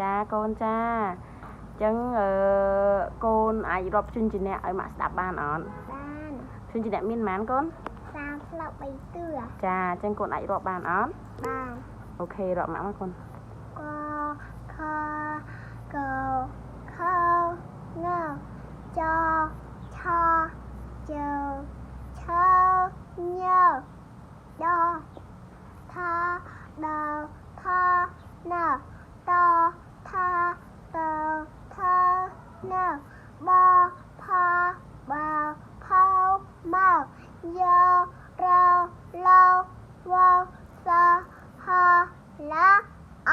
ចាកូនចាអញ្ចឹងអឺកូនអាចរាប់ព្យញ្ជនៈឲ្យម៉ាក់ស្ដាប់បានអត់ បាន ព្យញ្ជនៈមានប៉ុន្មានកូន 33តួ ចាអញ្ចឹងកូនអាចរាប់បានអត់ បាន OK រាប់ម៉ាក់មកកូន កខកខងចឆជឆញដថដថនតថតថនបផបផមយរលវសហលអ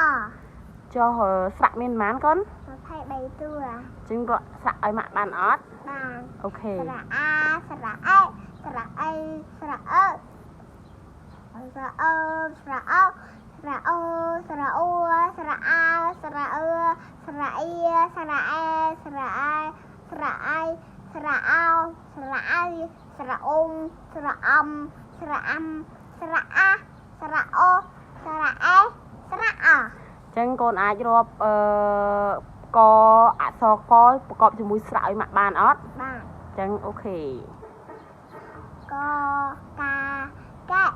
ចុះស្រាក់មានប៉ុន្មានកូន 23តួ អញ្ចឹងរាប់ស្រាក់ឲ្យម៉ាក់បានអត់ បាន OK ស្រៈអាស្រៈអេស្រៈអីស្រៈអឺស្រៈអឺស្រៈអោស្រៈអូស្រៈអ៊ូស្រៈអាស្រៈអឺស្រៈអ៊ីស្រៈអេស្រៈអៃស្រៈអៃស្រៈអោស្រៈអៃស្រៈអ៊ុំស្រៈអំស្រៈអាំស្រៈអាស្រៈអូស្រៈអេស្រៈអ អញ្ចឹងកូនអាចរាប់អឺកអក្សរកប្រកបជាមួយស្រៈឲ្យម៉ាក់បានអត់ បាន អញ្ចឹង OK កកាកែ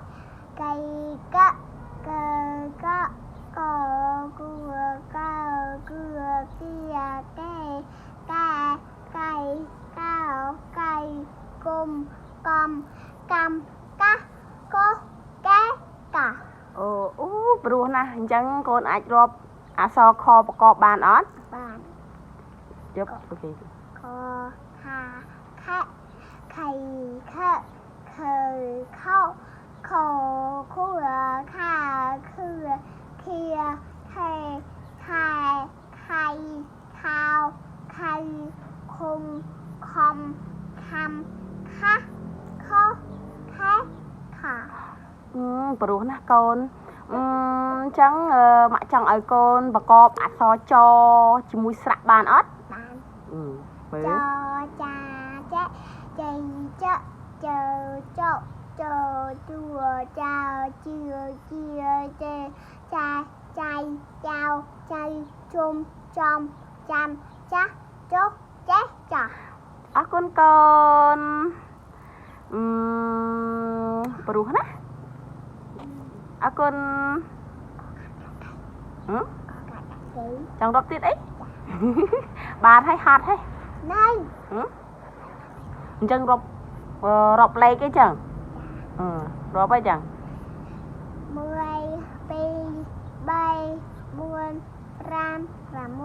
កៃកកកកគូកគូគៀកែកែកៃកោកៃគុំកំកំកាកកែកា អូអូព្រោះណាស់អញ្ចឹងកូនអាចរាប់អក្សរខប្រកបបានអត់ បាន យក OK ខខាខែខៃខខខខខខាគឺខៀខេខែខៃខោខៃคุมคอมคำคะคแคะขา អឺព្រោះណាស់កូនអឺអញ្ចឹងម៉ាក់ចង់ឲ្យកូនប្រកបអក្សរចជាមួយស្រៈបានអត់ បាន អឺមើ ច ល ចាចចៃចជចចជួចៅជាជាចេចាចៃចៅចៃជុំចំចាំចាស់ចុះចេះចាស់ អរគុណកូនអឺព្រោះណាស់អរគុណហឹម គេ ចង់រាប់ទៀតអី បានហើយហត់ហើយ ណៃ ហឹមអញ្ចឹងរាប់រាប់លេខអីចឹងអឺរាប់អីចឹង 1 2 3 4 5 6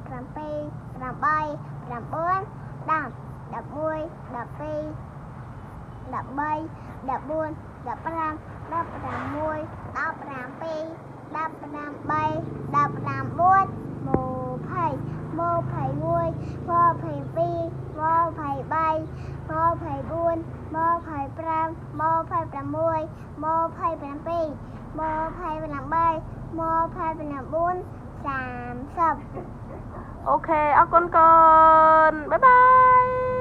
7 8 9 10 11 12 13 14 15 16 17 18 19 20 21 22 23 24 25 26 27 28 29 30 OK អរគុណកូន bye bye.